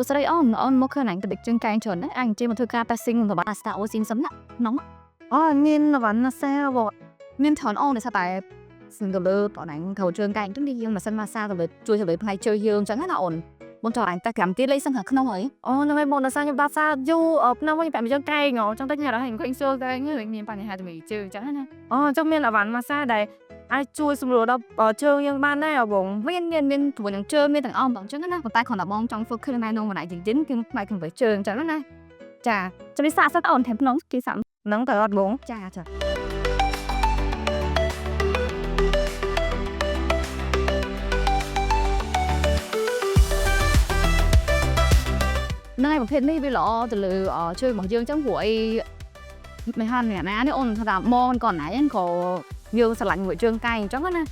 សួស្តីអូនអូនមកឃើញអញទៅដឹកជើងកែងច្រើនណាស់អញជិះមកធ្វើការ testing របស់ Asta O Simpson ណាក្នុង អូមានវណ្ណសាបង មានច្រើនអូនដោយសារតែសឹងទៅលើបងអញត្រូវជើងកែងទៅនេះយើងម៉ាស៊ីនម៉ាសាទៅលើជួយទៅលើផ្នែកជើងយើងអញ្ចឹងណាអូនបងចង់អញតែ5ទៀតលេងសឹងខាងក្នុងហើយ អូហ្នឹងហើយបងដោយសារខ្ញុំដាសាយូរឆ្នាំវិញប្រាក់មួយជើងកែងហ៎ចង់ទៅញ៉ាំដល់ហើយឃើញសួរតែមានបញ្ហាជាមួយជើងអញ្ចឹងណាអូចង់មានអវ៉ាន់ម៉ាសាដែលអាចជួយសម្រួលដល់ជើងយើងបានដែរបង មានមានមានជាមួយនឹងជើងមានទាំងអស់បងអញ្ចឹងណាប៉ុន្តែគ្រាន់តែបងចង់ focus ណែនាំម្នាក់ជាងគឺផ្នែកខាងលើជើងអញ្ចឹងណាចាជំរាបសាកសិតអូនថែមក្នុងគេសាក ហ្នឹងទៅអត់បង ចាចាហ្នឹងហើយប្រភេទនេះវាល្អទៅលើជើងរបស់យើងអញ្ចឹងព្រោះអីមិនហាន់អ្នកណានេះអូនថាមកក៏ណៃក៏យើងស្រឡាញ់មួយជើងកែងអញ្ចឹងណា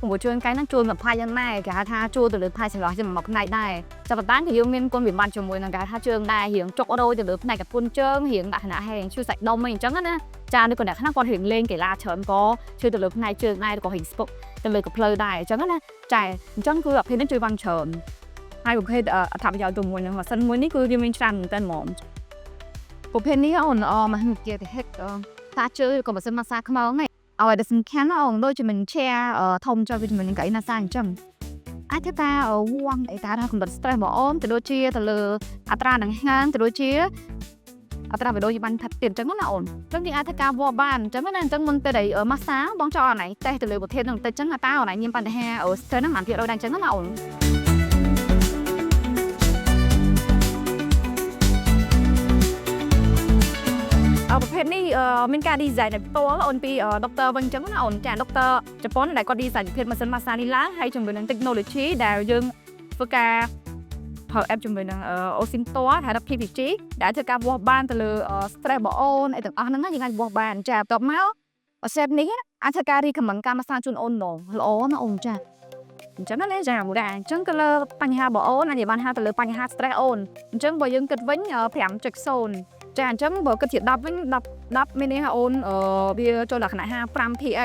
ព្រោះជើងកែងហ្នឹងជួយមកផាយយ៉ាងណែគេហៅថាជួយទៅលើផាយសម្រាប់មកផ្នែកដែរចាប់ប៉ុន្តែគឺយើងមានគុណវិបត្តិជាមួយនឹងគេហៅថាជើងដែររៀងចុករយទៅលើផ្នែកកពុនជើងរៀងដាក់ខណៈហែងជួយសាច់ដុំអីអញ្ចឹងណាចានេះក៏អ្នកខ្លះគាត់រៀងលេងកីឡាច្រើនក៏ជួយទៅលើផ្នែកជើងដែរក៏រៀងស្ពុកទៅលើកផ្លូវដែរអញ្ចឹងណាចាអញ្ចឹងគឺប្រភេទនេះជួយបានច្រើន ហើយប្រភេទអត្ថប្រយោជន៍ទៅមួយនឹងម៉ាស៊ីនមួយនេះគឺវាមានច្រើនមែនតើហ្មងប្រភេទនេះអូនអមកគេទៅហិតតាជើក៏ម៉ាស៊ីនម៉ាសាខ្មងហ្នឹងឲ្យតែសំខាន់អូនដូចជាមិន share ធំចុះវាជាមួយនឹងកៅអីណាសាអញ្ចឹងអាចធ្វើការវាំងអីតាថាកម្រិត stress របស់អូនទៅដូចជាទៅលើអត្រាដង្ហើមទៅដូចជាអត្រាបេះដូងយើងបានថិតទៀតអញ្ចឹងណាអូនអញ្ចឹងយើងអាចធ្វើការវាស់បានអញ្ចឹងណាអញ្ចឹងមុនពេលដែលម៉ាសាបងចង់ឲ្យអូនឯងតេស្តទៅលើប្រធានហ្នឹងបន្តិចអញ្ចឹងតើអូនឯងមានបញ្ហា stress ហ្នឹងប៉ុន្មានភាគរយដែរអញ្ចឹងណាអូន ប្រភេទនេះមានការ design ដោយផ្ទាល់អូនពីដុកទ័រវិញអញ្ចឹងណាអូនចាដុកទ័រជប៉ុនដែលគាត់ design ប្រភេទម៉ាស៊ីនម៉ាសានេះឡើងហើយជាមួយនឹង technology ដែលយើងធ្វើការប្រើ app ជាមួយនឹង OSIM ផ្ទាល់ហៅថា PPG ដែលធ្វើការវាស់បានទៅលើ stress របស់អូនអីទាំងអស់ហ្នឹងណាយើងអាចវាស់បានចាបន្ទាប់មក set នេះអាចធ្វើការ recommend ការម៉ាសាជូនអូនហ្មងល្អណាអូនចាអញ្ចឹងណាចាមួយដែរអញ្ចឹងទៅលើបញ្ហារបស់អូនអាចនិយាយបានថាទៅលើបញ្ហា stress អូនអញ្ចឹងបើយើងគិតវិញ5.0ចាអញ្ចឹងបើគិតជា10វិញ10 10មានន័យថាអូនអឺវាចូលលក្ខណៈ55 PA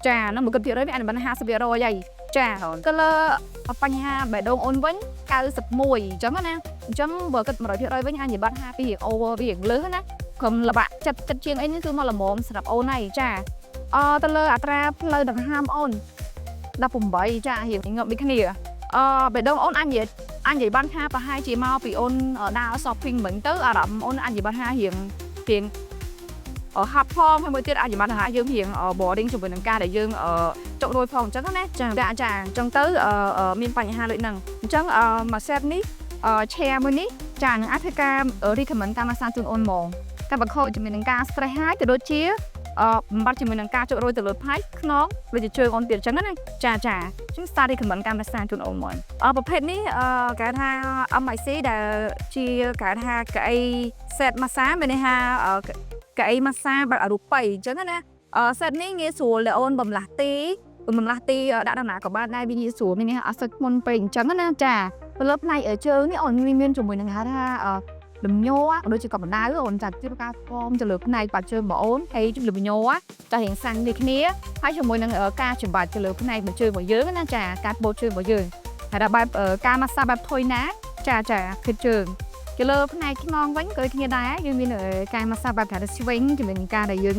ចាហ្នឹងបើគិតភាគរយវាអាចបាន50%ហើយចាក៏លើបញ្ហាបេះដូងអូនវិញ91អញ្ចឹងណាអញ្ចឹងបើគិត100%វិញអាចនិយាយបានថាពីរៀង over វារៀងលើសណាក្រុមលបាក់ចិត្តចិត្តជាងអីនេះគឺមកល្មមសម្រាប់អូនហើយចាអទៅលើអត្រាផ្លូវដង្ហើមអូន18ចារៀងងឹបដូចគ្នាអបេះដូងអូនអាចនិយាយអាចនិយាយបានថាប្រហែលជាមកពីអូនដើរ shopping មិញទៅអារម្មណ៍អូនអាចនិយាយបានថារៀងរៀង ហាប់ផងហើយមួយទៀតអាចបានថាយើងរៀង boring ជាមួយនឹងការដែលយើងចុករយផងអញ្ចឹងណាចាចាអញ្ចឹងទៅមានបញ្ហាដូចហ្នឹងអញ្ចឹងមួយ set នេះ chair មួយនេះចានឹងអាចធ្វើការ recommend តាមអាសាជូនអូនហ្មងតែបើខូចជាមួយនឹងការ stress ហើយទៅដូចជាបំបត្តិជាមួយនឹងការចុករយទៅលើផាយខ្នងដូចជាជើងអូនទៀតអញ្ចឹងណាចាចាអញ្ចឹង start recommend តាមអាសាជូនអូនហ្មងប្រភេទនេះគេថា MIC ដែលជាគេថាកៅអី set massage មានន័យថាកៅអីម៉ាសាបែបអរូបីអញ្ចឹងណាអឺ set នេះងាយស្រួលដែលអូនបំលាស់ទីបំលាស់ទីដាក់ដល់ណាក៏បានដែរវាងាយស្រួលមានន័យថាអត់សូវធ្ងន់ពេកអញ្ចឹងណាចាទៅលើផ្នែកជើងនេះអូនមានជាមួយនឹងហៅថាលំញ័រដូចជាកបណ្ដៅអូនចាជាការហ្វមទៅលើផ្នែកបាត់ជើងរបស់អូនហើយលំញ័រចារៀងសាំងដូចគ្នាហើយជាមួយនឹងការចំបាច់ទៅលើផ្នែកបាត់ជើងរបស់យើងណាចាការបូតជើងរបស់យើងហើយដល់បែបការម៉ាស្សាបែបថុយណាចាចាគិតជើង ទៅលើផ្នែកខ្នងវិញក៏ដូចគ្នាដែរយើងមានការម៉ាស្សាបែបថា swing ជាមួយនឹងការដែលយើង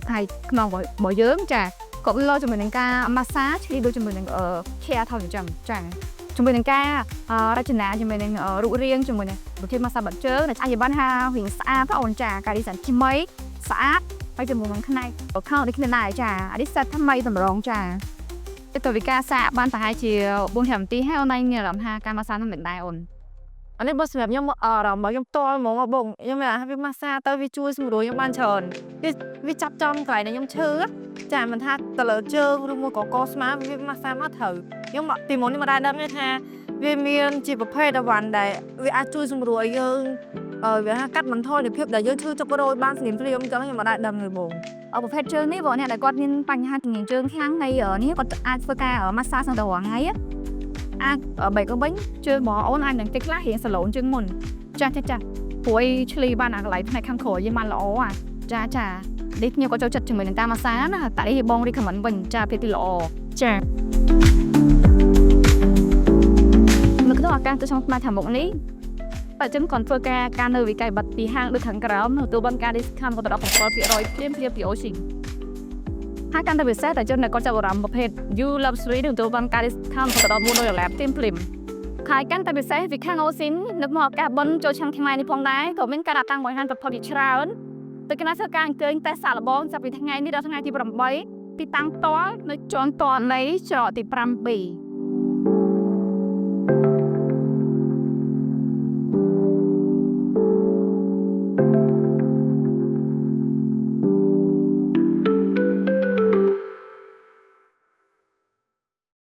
ផ្នែកខ្នងរបស់យើងចាក៏លើជាមួយនឹងការម៉ាស្សាឆ្លីដូចជាមួយនឹង chair ថតអញ្ចឹងចាជាមួយនឹងការរចនាជាមួយនឹងរូបរាងជាមួយនឹងប្រភេទម៉ាស្សាបាត់ជើងដែលអាចនិយាយបានថារៀងស្អាតអូនចាការ design ថ្មីស្អាតហើយជាមួយនឹងផ្នែកខោដូចគ្នាដែរចាអានេះ set ថ្មីតម្រងចាទៅវិការសាកបានប្រហែលជា4 5នាទីហើយអូនឯងមានអារម្មណ៍ថាការម៉ាស្សានោះមិនដែរអូន អានេះបើសម្រាប់ខ្ញុំអារម្មណ៍របស់ខ្ញុំផ្ទាល់ហ្មងបងខ្ញុំមានអាវាម៉ាសាទៅវាជួយសម្រួលខ្ញុំបានច្រើនវាវាចាប់ចំកន្លែងដែលខ្ញុំឈឺចាមិនថាទៅលើជើងឬមួយក៏កស្មាវាម៉ាសាមកត្រូវខ្ញុំពីមុននេះមកដែរដឹងទេថាវាមានជាប្រភេទអវ៉ាន់ដែលវាអាចជួយសម្រួលឲ្យយើងវាថាកាត់បន្ថយនូវភាពដែលយើងឈឺចុករយបានស្ងៀមភ្លាមអញ្ចឹងខ្ញុំមិនដែរដឹងទេបង ប្រភេទជើងនេះបងអ្នកដែលគាត់មានបញ្ហាជំងឺជើងខ្លាំងហើយនេះគាត់អាចធ្វើការម៉ាស្សាសឹងតែរាល់ថ្ងៃអាចបែកក៏វិញជើងបងអូនអាចនឹងតិចខ្លះរៀងសឡូនជាងមុនចាចាចាព្រោះអីឆ្លីបានអាកន្លែងផ្នែកខាងក្រោយយើងបានល្អអាចាចានេះខ្ញុំក៏ចូលចិត្តជាមួយនឹងការម៉ាស្សាណាតែនេះបង recommend វិញចាភាពទីល្អ ចា នៅក្នុងឱកាសទៅក្នុងផ្នែកខាងមុខនេះ តែចឹងគាត់ធ្វើការការនៅវិក័យប័ត្រពីហាងដូចខាងក្រោមទទួលបានការ discount ទៅដល់7%ភ្លាមៗពី Ocean ហើយកាន់តែពិសេសតែជនដែលគាត់ចាប់អារម្មណ៍ប្រភេទ You Love 3នឹងទទួលបានការ discount ទៅដល់100ដុល្លារភ្លាមភ្លាមហើយកាន់តែពិសេសពីខាង Ocean នឹកមកឱកាសបុណ្យចូលឆ្នាំខ្មែរនេះផងដែរក៏មានការដាក់តាំងបង្ហាញប្រភពជាច្រើនទៅគណៈធ្វើការអញ្ជើញតេស្តសាកល្បងចាប់ពីថ្ងៃនេះដល់ថ្ងៃទី8ទីតាំងផ្ទាល់នៅជាន់តនៃច្រកទី 5B។